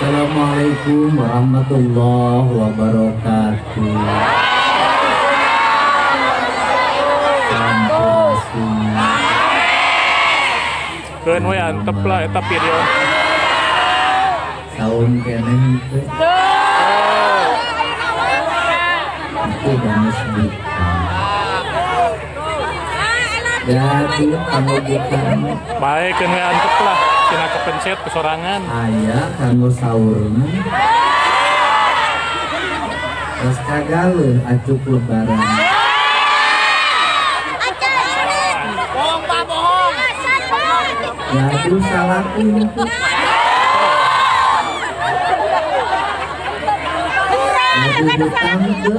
Assalamualaikum warahmatullahi wabarakatuh. Sampurasun. Keun we antep lah eta video. Saun keneh teh. Itu geus buka. Jadi kanggo buka. Bae keun we antep lah. Tina kepencet kesorangan. Aya kanggo saurna. Terus kagaleuh acuk lebaran. Bohong, Pak, bohong. Gaduh salaki teh. Gaduh hutang teu.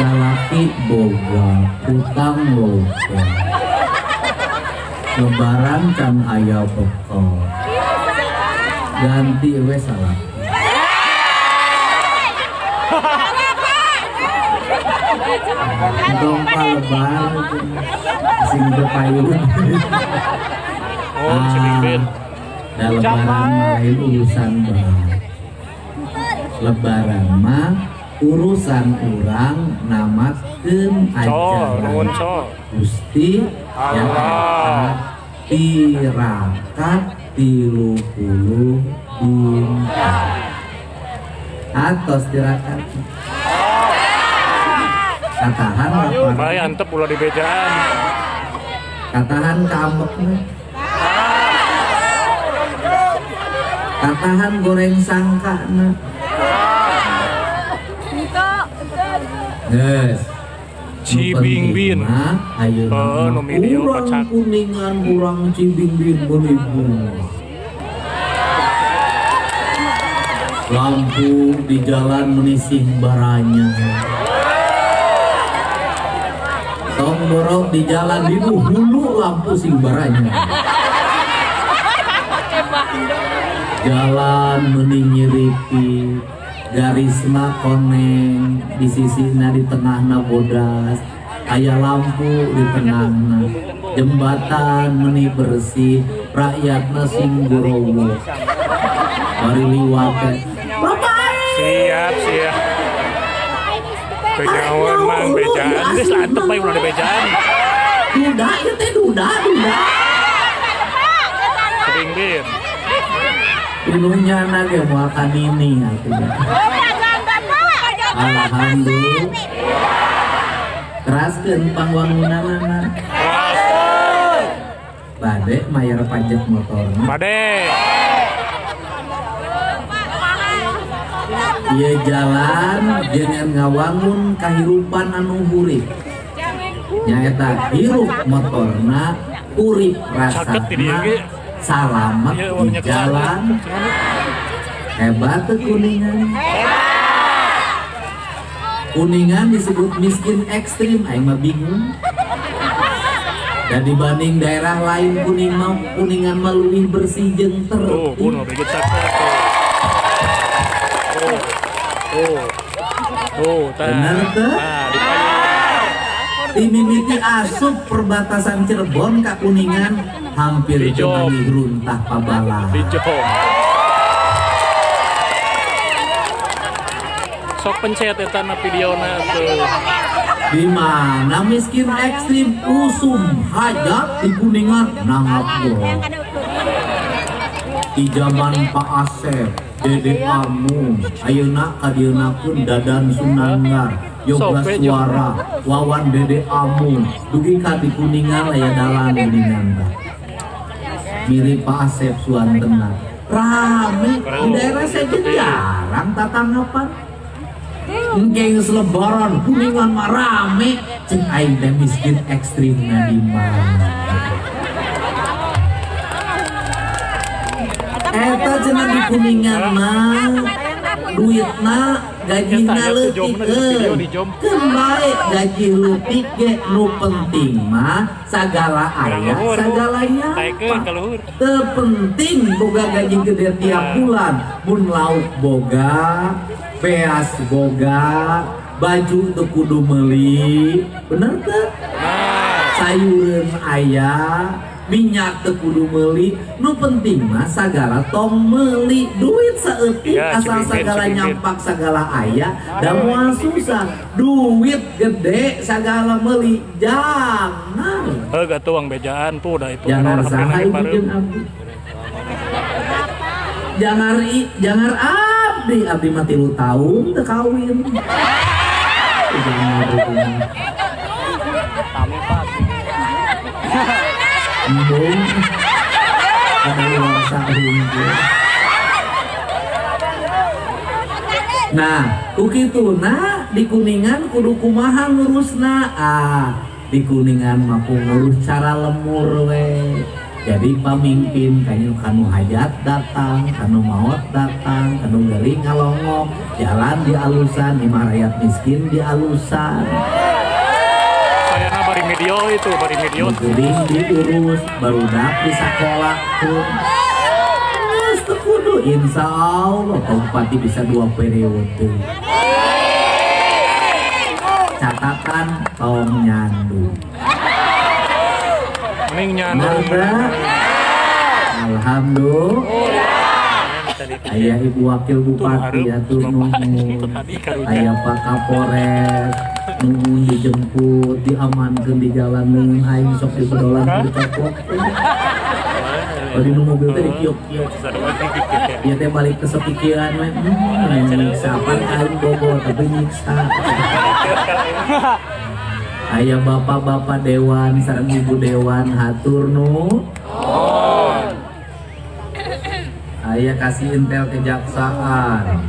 Salaki boga hutang loba. Lebaran can aya bekal. Ganti we salaki. Entong palebar sing teu payun. Oh, si Bingbin. Da lebaran mah lain urusan bae. Lebaran mah urusan urang namatkeun Col, nuhun ajaran col. Gusti Allah. nyaeta tirakat 30 dinten. Atos tirakat. Katahan lapar. Bae antep ulah dibejaan. Katahan kaambekna. Katahan goreng sangkana. Geus. Cibingbin. Ayeuna Oh, nu video urang kocak. Kuningan urang Cibingbin meuli bunga. Lampu di jalan menisih baranya. Tong borok di jalan di hulu lampu sing baranya. Jalan meni nyiripit, garisna koneng, di sisina di tengahna bodas, aya lampu di tengahna, jembatan meni bersih, rakyatna sing gorowo. Bari liwat teh. Bapak. Siap, siap. Bejawan mang bejaan. Geus antep bae ulah dibejaan. Duda ieu teh duda, duda. Cibingbin. Inunya ge moal kanini atuh. Alhamdulillah. Keraskeun pangwangunanana. Bade mayar pajak motorna. Bade. Ieu jalan jangan ngawangun kahirupan anu hurip. Nyaeta hirup motorna urip Caket di dieu rasana ge. salamet Ieu di warna jalan. Hebat teu Kuningan. Kuningan disebut miskin ekstrim, aing mah bingung. Dan dibanding daerah lain kuning mah, Kuningan mah leuwih bersih jeung Tuh, tertib. bunuh bikin caket tuh. Tuh. Tuh. Tuh, tah. Bener teu? Nah, di payung. Timimiti asup perbatasan Cirebon ka Kuningan hampir Di jom. teu runtah pabala. Di jom. Sok pencet eta na videona tuh. Di mana miskin ekstrim usum hajat di Kuningan nanggap gol. Di zaman Pak Asep, Dede Amung, ayeuna kadieuna pun Dadan Sunandar, Yoga Sok, Suara, Wawan Dede Amung, dugi ka di Kuningan aya dalan Kuningan tah. Mirip Pak Asep Suantena. Rame di daerah saya jarang tatanggapan. Engke geus lebaran Kuningan mah rame, cek aing teh miskin ekstrim na di mana. Eta cenah di Kuningan mah duitna gajina Eta, leutik jomna di video di jom. Keun bae gaji leutik ge nu penting mah sagala aya Kaluhur, Bu. sagalanya. Taekeun kaluhur. Teu penting boga gaji gede tiap bulan, mun lauk boga, beas boga, baju teu kudu meuli, bener teu? Nah, Sayureun aya, minyak teu kudu meuli, nu penting mah sagala tong meuli, duit saeutik Ya, asal Cibimbing, sagala Cibimbing. Nyampak sagala aya, da moal susah. Duit gede sagala meuli, jangan. Heuh atuh uang bejaan tuh udah itu. Jangan Orang saha HP-na ibu baru. Jeung abdi. Jangan i, jangan abdi, abdi mah 3 tahun teu kawin. Jangan rumah. Kami, Pak. Embung. Ada luasa hungkul. Nah, ku kituna di Kuningan kudu kumaha ngurusna? Ah, di Kuningan mah ku ngurus cara lemur we. Jadi pamimpin kanu kanu hajat datang, kanu maot datang, kanu gering ngalongok, jalan di alusan, imah rakyat miskin di alusan. Sayana bari video itu, bari video. Nu gering diurus, barudak di sakolahkeun. Geus teu kudu, insya Allah Pak Bupati bisa dua periode. Catatan tong nyandu. Mending nyandu. Bener. Alhamdulillah. Aya Ibu Wakil Bupati ya tuh nuhun. Tadi karunya. Aya Pak Kapolres nuhun dijemput, diamankeun di jalan leungeun aing sok dibedolan ku dicopot. Kalau di mobil teh dikiok-kiok. Dia teh balik ke sepikiran we, nyiksa pan aing bobo tapi nyiksa. Aya bapak-bapak dewan sareng ibu dewan, hatur nu. Aya kasih intel kejaksaan.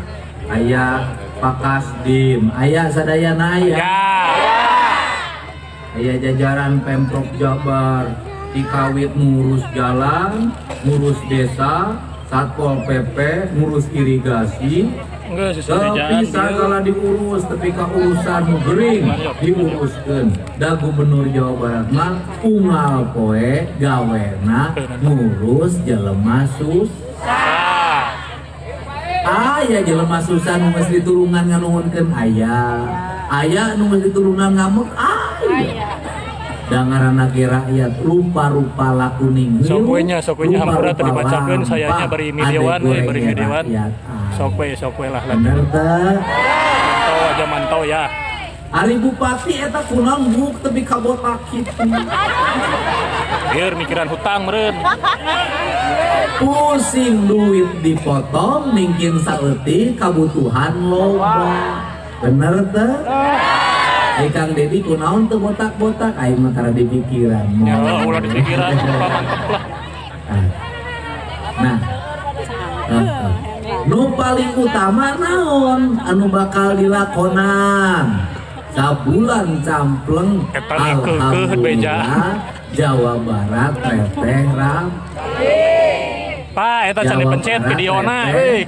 Aya Pak Kasdim, aya sadayana aya. Ya. Aya jajaran Pemprov Jabar, dikawit ngurus jalan, ngurus desa, Satpol PP, ngurus irigasi, Enggak sih tapi bejaan. Segala diurus, tapi ka urusan nu gering diuruskeun. Da Gubernur Jawa Barat mah unggal poe gawena ngurus jelema sus. Ah. Aya jelema susah nu geus ditulungan nganuhunkeun aya. Aya nu geus ditulungan ngamuk aya. Da ngaranna ge rakyat rupa-rupa lakuning. Sok we nya, sok we nya hampura teu dibacakeun sayanya bari videoan we, bari videoan. Sok we lah Bener lanjut. Teu? Mantau aja mantau ya. Ari bupati eta kunaon buk tepi ka botak kitu. Biar mikiran hutang meureun. Pusing duit dipotong mungkin saeutik kabutuhan loba. Bener teu? Ai Kang Dedi kunaon teu botak-botak, aing mah tara dipikiran. Ya ulah dipikiran, apa mantep lah. Nah, nah, nu paling utama naon anu bakal dilakonan sabulan campleng? Eta nih keukeuh beja. Alhamdulillah Jawa Barat teteh ram Pak, eta can Jawa dipencet Barat, videona teteh. euy.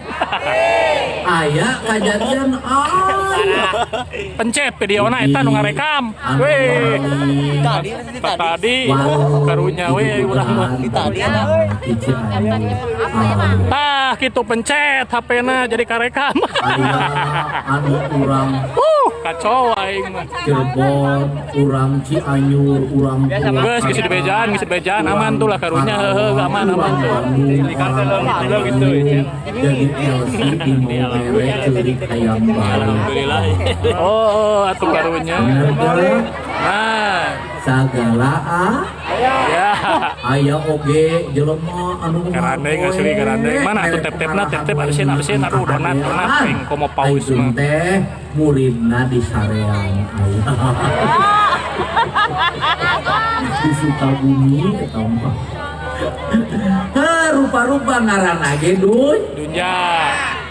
Aya kajadian aya. Pencet videona eta nu ngarekam. Weh. Tadi Tadi karunya we urang mah. Tadi Tah kitu pencet HP-na jadi karekam. Aya anu urang Kacau aing mah. Cirebon, urang Cianjur, urang Geus geus dibejaan, geus dibejaan aman tuh lah karunya heueuh aman aman tuh. Bandung, jadi LC di Maumere ceurik hayang balik. Oh, atuh karunya. Bener teu? Nah, Sagala ah, ya. Aya oge jelema anu Garandeng asli garandeng. Mana atuh tep-tepna, tep-tep arisin arisin aduh donat donat aing komo paus mah. Teh muridna di sarean aya. Di Sukabumi eta mah. Heh, rupa-rupa ngaranna ge duy. Dunya.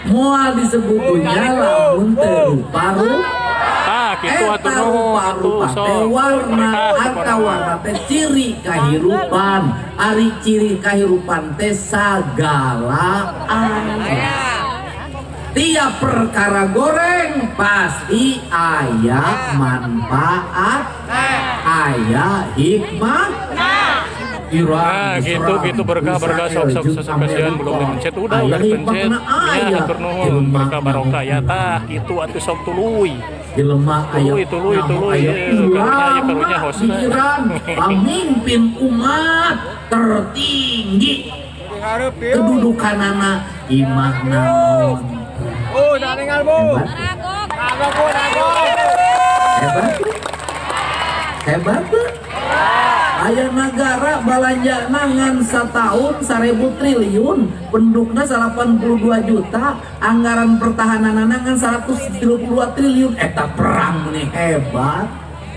Moal disebut dunya lamun teu rupa-rupa. Tah kitu atuh Eta nuhun atuh rupa-rupa sok. teh warna Mereka harta warna teh ciri kahirupan, ari ciri kahirupan teh sagala aya. Tiap perkara goreng pasti aya manfaat, aya hikmah. Iran Nah, gitu diserang, gitu berkah berkah Israel sok sok jeung sok kasihan belum Amerika. dipencet udah Aya udah dipencet. lipakna Ya, aya. hatur nuhun Jelema berkah barokah ya nyaho tah itu atuh sok tuluy. Jelema aya Tuluy tuluy nyaho tuluy aya ye, karunya ya karunya ulama hosna. di Iran pamimpin umat tertinggi kedudukanana imah naon Oh, naningal bu. hebat Nagok bu, nagok. hebat hebat tuh. Aya nagara balanja ngan setahun 1000 triliun, penduduknya 82 juta, anggaran pertahanan ngan 132 triliun, eta perang nih hebat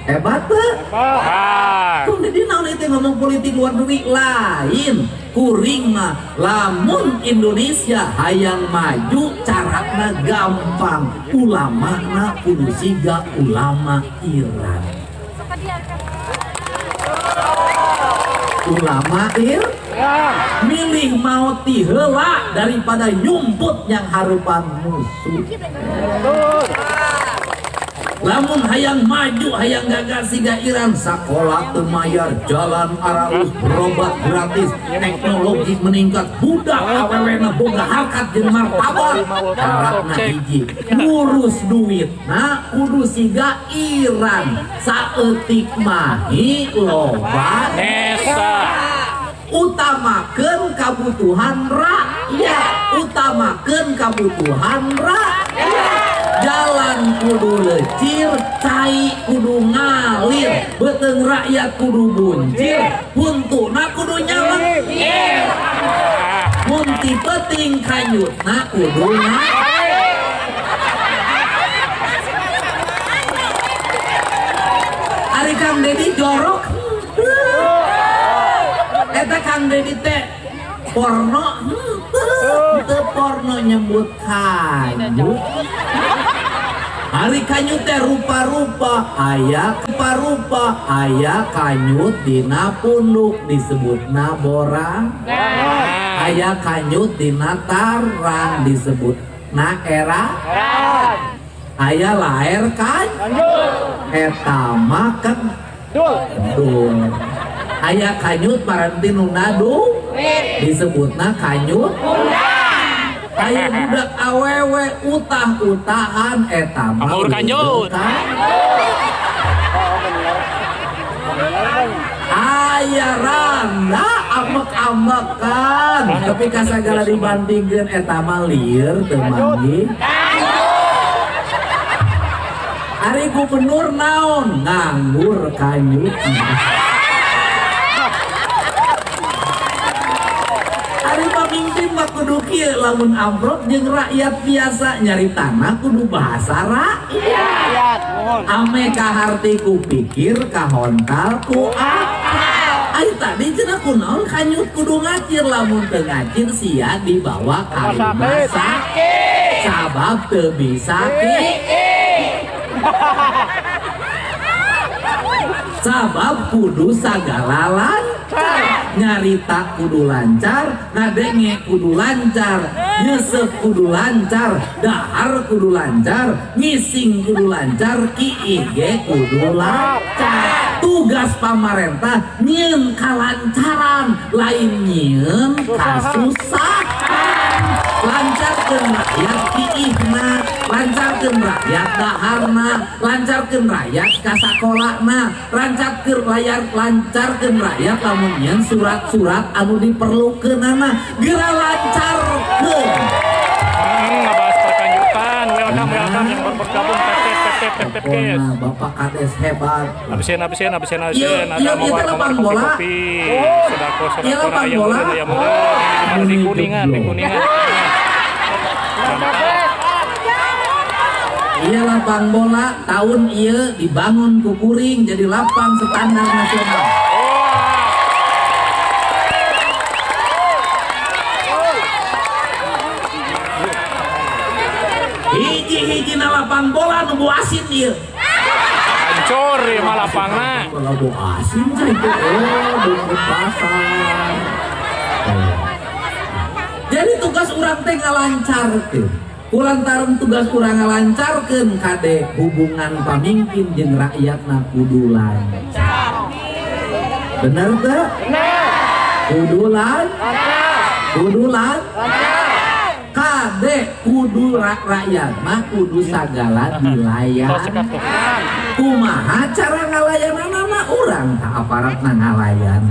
hebat tuh. Ah, Tuh di naon itu ngomong politik luar negeri lain kuring mah lamun Indonesia hayang maju carana gampang ulamana kudu siga ulama Iran, ulama Ir milih maot ti heula daripada nyumput yang harupan musuh. Lamun hayang maju hayang gagah siga Iran, sakola teu mayar, jalan aralus, berobat gratis, teknologi meningkat, budak awewena boga harkat jeung martabat. Carana hiji, ngurus duit nah kudu siga Iran, saeutik mahi loba Nesa. Utamakeun kabutuhan rakyat, utamakeun kabutuhan rakyat, jalan kudu lecir, cai kudu ngalir, beuteung rakyat kudu buncir, huntuna kudu nyaman, mun ti peuting kanyutna kudu ngalir. Ari Kang Dedi jorok henteu. Eta Kang Dedi teh porno henteu, teu porno nyebut kanyut. Ari kanyut teh rupa-rupa, aya rupa-rupa, aya kanyut dina punduk disebutna borang, aya kanyut dina tarang disebutna era, aya laer kan eta mah kendul, aya kanyut paranti nu nadu disebutna kanyut, aya budak awewe utah-utahan eta mah Amur kanjut. Aya randa amek-amekan tapi kasagala dibandingkeun eta mah lieur teu manggih. Ari gubernur naon nganggur kanyut. Ari pamimpin mah kudu kieu lamun amprok jeung rakyat biasa nyari tanah kudu bahasa rakyat. Ame kaharti ku pikir kahontal ku akal. Ari tadi cenah kunaon kanyut kudu ngacir, lamun teu ngacir sia dibawa ka rumah sakit sabab teu bisa sabab kudu sagala lancar, nyarita kudu lancar, ngadenge kudu lancar, nyesep kudu lancar, dahar kudu lancar, ngising kudu lancar, kiih ge kudu lancar. Tugas pamarentah nyieun kalancaran, lain nyieun kasusahan. Lancarkeun rakyat kiihna, lancarkeun rakyat daharna, lancarkeun rakyat ka sakolana, lancarkeun layar, lancarkeun rakyat lamun nyieun surat-surat anu diperlukeunana, geura lancarkeun. Ngebahas perkanjutan, welcome welcome yang baru bergabung, tap tap tap tap tap tap guys. Pokona Bapak Kades hebat. Habisin habisin habisin habisin, Iya, ada iya, mawar itu mawar lapang kopi bola. kopi, sodako Iya, sodako lapang ayam bola. meureun ayam meureun, ini di mana di Ini Kuningan, di jeblok. Kuningan, di Kuningan. Mantap. Iya lapang bola tahun ieu dibangun ku kuring jadi lapang standar nasional. Wah, Hiji-hijina lapang bola nu bau asin ieu. Hancur ya mah lapangna. Kalau bau asin cai itu oh bau pasar. Jadi tugas urang teh ngalancarkeun. Kulantaran tugas urang ngalancarkeun kade hubungan pamimpin jeung rakyatna kudu lancar. Bener teu? Bener. Kudu lancar. Kudu lancar. Kade kudu rakyat mah kudu sagala dilayan. Kumaha cara ngalayananana urang tak aparatna ngalayan.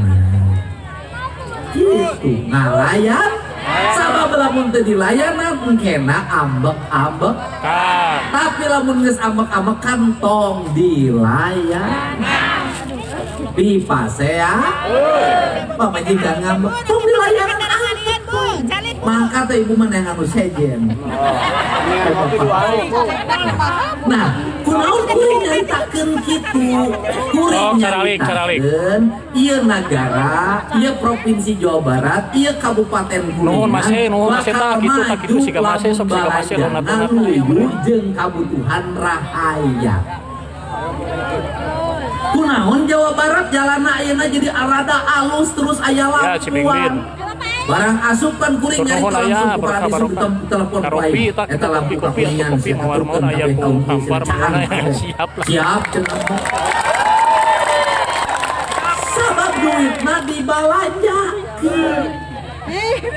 Gitu ngalayan sabab lamun teu dilayanan engkena ambek-ambek. Tapi lamun geus ambek-ambek kan tong dilayan. Dipasea pamajikan ngambek tong dilayanan ambek. Mangka teh ibu mah neangan nu sejen. Nah, kunaon kuring nyaritakeun kitu? Kuring nyaritakeun ieu nagara, ieu provinsi Jawa Barat, ieu kabupaten Kuningan. Bakal maju lamun balajana nuju jeung kabutuhan rahayat. Kunaon Jawa Barat jalanna ayeuna jadi arada alus terus aya lampuan. Barang asup kan kuring nyari langsung ku paradis telepon ku aing. Eta lampu Kuningan sia aturkeun kabeh kaum muslimin. Siap cenah. Sabab duitna dibalanjakeun.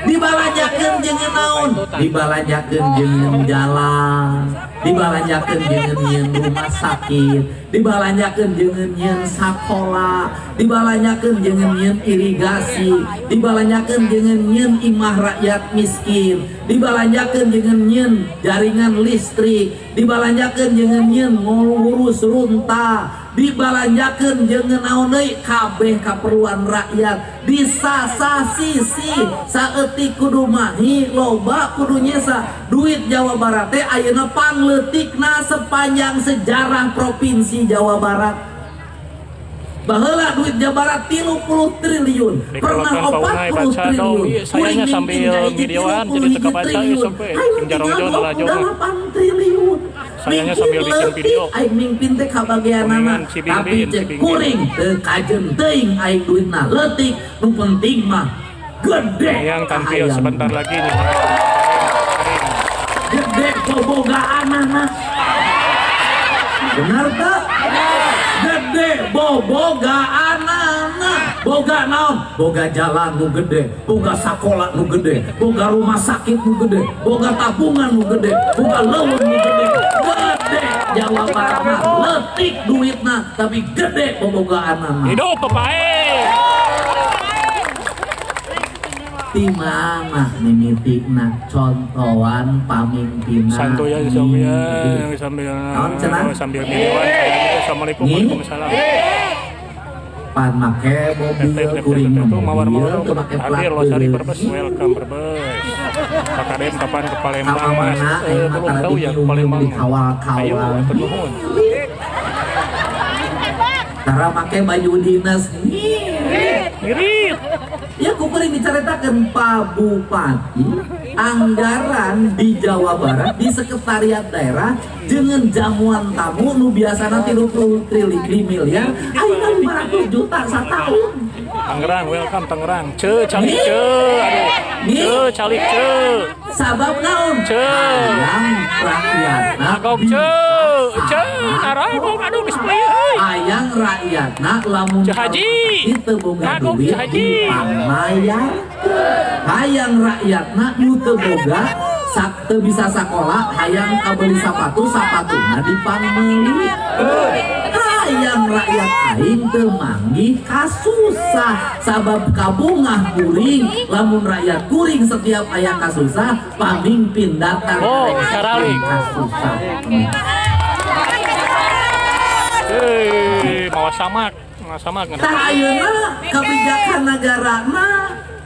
Dibalanjakeun jeung naon? Dibalanjakeun jeung jalan, dibalanjakeun jeung nyieun rumah sakit, dibalanjakeun jeung nyieun sakola, dibalanjakeun jeung nyieun irigasi, dibalanjakeun jeung nyieun imah rakyat miskin, dibalanjakeun jeung nyieun jaringan listrik, dibalanjakeun jeung nyieun ngurus runtah, dibalanjakeun jeung naon deui kabeh kaperluan rakyat disasasisi saeutik kudu mahi loba kudu nyesa. Duit Jawa Barat teh ayeuna pangleutikna sepanjang sejarah provinsi Jawa Barat. Baheula duit Jawa Barat 30 triliun, pernah 40 triliun. Sayangnya sambil videoan jadi teu kabaca ieu sok we. 8 triliun. Sayangnya sambil bikin video. Aing mingpin teh kabageanana, tapi cek kuring teu kajen teuing aing duitna leutik, nu penting mah gede. Yang tampil sebentar lagi nih. Gede bobogaanana. Benar tak? Gede bobogaanana. Boga naon? Boga jalan nu gede, boga sakola nu gede, boga rumah sakit nu gede, boga tabungan nu gede, boga leuweung nu gede. Gede Jawa Barat mah leutik duitna tapi gede bobogaanana. Hidup Bapak. Di mana mimitikna contohan pamimpinan santuy aja sambil sambil videoan. Assalamualaikum warahmatullahi. Pan make mobil kuring mobil teu make plat. Losari Brebes, welcome Brebes. Pak Kadem kapan ke Palembang Mas? Belum tahu ya ke Palembang. Ayo nuhun. Tara make baju dinas. Ngirit. Ya kuring diceritakan Pak Bupati anggaran di Jawa Barat di sekretariat daerah dengan jamuan tamu nu biasana 30 miliar ayeuna 500 juta satahun. Tangerang, welcome Tangerang. Ce calik ce. Aduh. Ce calik ce. Sabab naon? Ce. Hayang rakyatna Nagog ce. Ce naragog aduh geus play euy. Hayang rakyatna lamun Ce haji. Teu boga duit ce haji. Dipamayarkeun. Hayang rakyatna nu teu boga teu bisa sakola hayang kabeli sapatu sapatuna dipameuli. Hayang rakyat aing teu manggih kasusah sabab kabungah kuring lamun rakyat kuring setiap aya kasusah pamimpin datang kasusah. Hei, mawa samak, mawa samak. Tah ayeuna kebijakan nagarana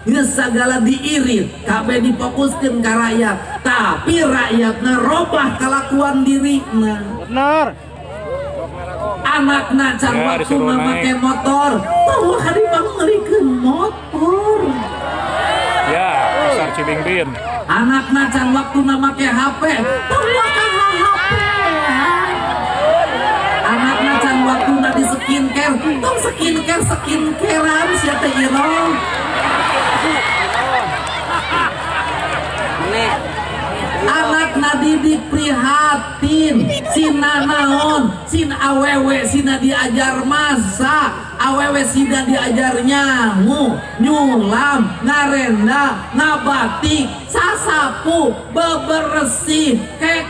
geus sagala diirit, kabeh difokuskeun ka rakyat, tapi rakyatna robah kalakuan dirina. Benar. Anakna can Ya, waktu disuruh make naik. motor, tong ka dipangeulikeun motor. Ya, pasar Cibingbin. Anakna can waktuna make HP, tong ka HP. Anakna can waktuna di skincare, tong skincare skincarean sia teh irong. Anakna didik prihatin, sina naon, sina awewe, sina diajar masak. Awewe sida diajar nyangu, nyulam, ngarenda, ngabatik, sasapu, bebersih, kek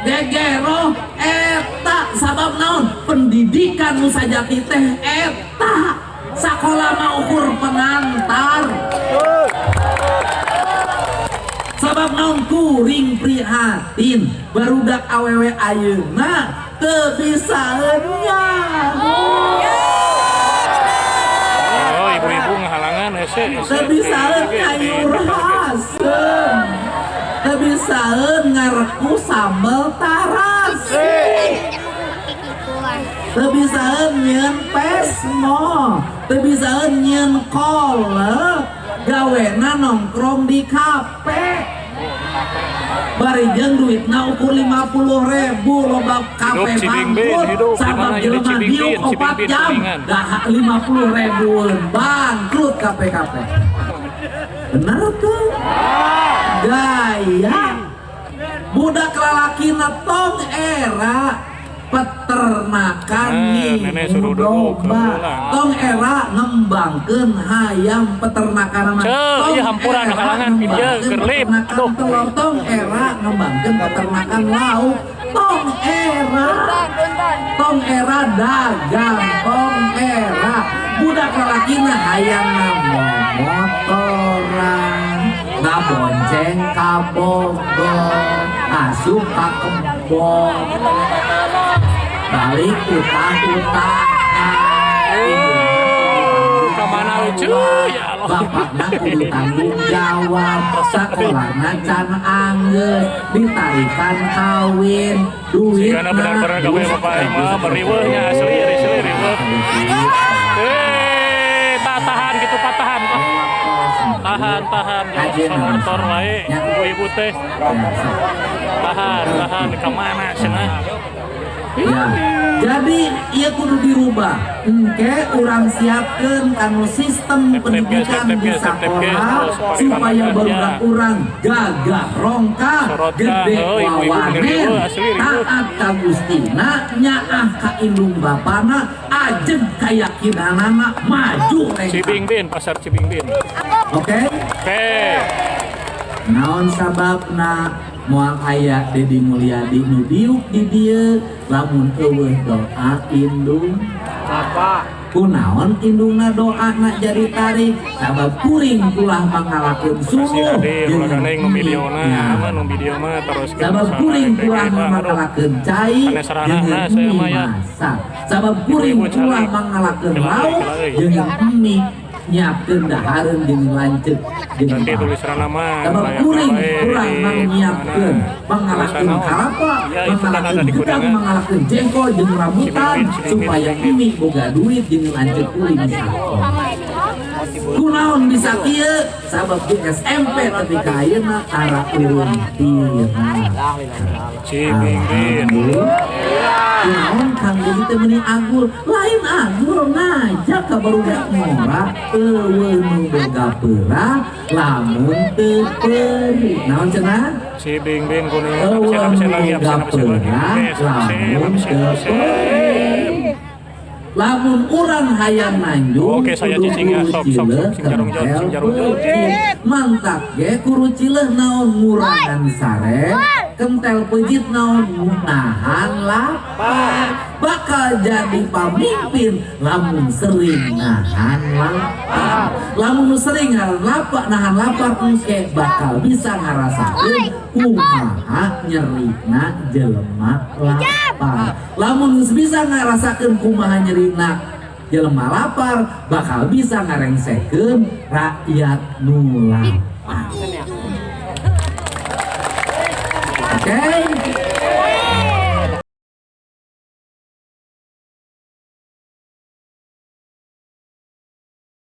gegero eta. Sabab naon? Pendidikan nu sajati teh eta. Sakola mah ukur pengantar. Sabab naon? Kuring prihatin barudak awewe ayeuna teu bisaeun nyangu. Oh, ibu-ibu ngahalangan hese. Teu bisaeun nyayur haseum, teu bisaeun ngareku sambel tarasi, teu bisaeun nyieun pesmo, teu bisaeun nyieun kolek, gawena nongkrong di kafe bari jeung duitna ukur 50.000. Loba kafe Hidup Cibingbin, bangkrut hidup. sabab Di mana ini jelema Cibingbin? diuk 4 Cibingbin, jam Kuningan. dah 50 ribuan, bangkrut kafe-kafe. Bener tuh gaya budak lalaki tong era peternakan Nah, nenek suruh duduk, domba, ulang. tong era ngembangkeun hayam peternakan mah. Ceu, Tong iya hampuran, era halangan, ieu, ngembangkeun kerlip. peternakan Aduh. telur, tong era ngembangkeun peternakan lauk, tong era, tong era dagang, tong era budak lalakina hayang motoran, ngabonceng ka Bogor, asup ka kebon, balik utang-utang. Kemana lucu ya Allah. Bapakna kudu tanggung jawab, sakolahna can anggeus, ditarikan kawin duit. Sigana benar-benar kabeh bapak aing mah meriweuhnya asli, asli riweuh. Eh, tak tahan gitu, patahan. Tahan, tahan, jangan motor wae ibu-ibu teh. Tahan, tahan ka mana cenah? Ya, jadi ieu kudu dirubah. Engke urang siapkeun kanu sistem Tap, tap, guys, pendidikan tap, tap, di guys, tap, tap, guys. sekolah Terus supaya parikan barudak ya. Urang gagah rongka, Sorotkan, gede oh, ibu-ibu wawanen, riweuh, asli riweuh. Taat ka Gustina, nyaah ka indung bapana, ajeg kayakinanana, maju rengka. Cibingbin, pasar Cibingbin. Oke? Oke. Naon sababna moal aya Dedi Mulyadi nu diuk di dieu lamun euweuh doa indung? Bapak. Kunaon indungna doana jadi tarik? Sabab kuring ulah mangalakeun Kasih suluh hadir jeung ulah gandeng nu videona, nya. Mah nu video mah teruskeun Sabab sana kuring DG, ulah Pak. Aduh. mangalakeun cai Sanes jeung ranahna saya mie mah ya. masak. Sabab kuring Ibu-ibu ulah calik. mangalakeun Kelai, lauk kelai. jeung mie, nyiapkeun dahareun jeung lanceuk jeung Nanti bapak. tulis nama Sabab layak kuring wae kurang di mangnyiapkeun mana. mangalakeun Tulisan kalapa, Ya, itu kan ada mangalakeun di gedang, Kuningan. Mangalakeun jengkol jeung rambutan Cibingbin, Cibingbin, supaya Cibingbin. mie boga duit jeung lanceuk kuring sakola. Kunaon bisa kieu? Sabab di SMP tapi ka ayeuna tara urun tirah. Cibingbin. Kunaon Kang Dedi teh meuni agul? Lain agul, ngajak ka barudak ngora, euweuh nu boga peurah lamun teu peurih. Naon cenah? Cibingbin Kuningan. Euweuh Absen, absen nu lagi, boga absen, absen lagi. peurah Absen, absen, lamun absen, teu absen. peurih. Lamun urang hayang nanjung Oke, saya kudu cicing ya. kuru Sok, sok, sok. cileuh Sing jarung jauh, kentel sing jarung jauh. peucit. Mantak ge kuru cileuh naon? Ngurangan sare. Kentel peucit naon? Nahan lapar. Bakal jadi pamimpin lamun sering nahan lapar. Lamun sering nahan lapar, nahan lapar engke bakal bisa ngarasakeun kumaha nyerina jelema lapar. Lamun geus bisa ngarasakeun kumaha nyerina jelema lapar, bakal bisa ngarengsekeun rakyat nu lapar. Oke?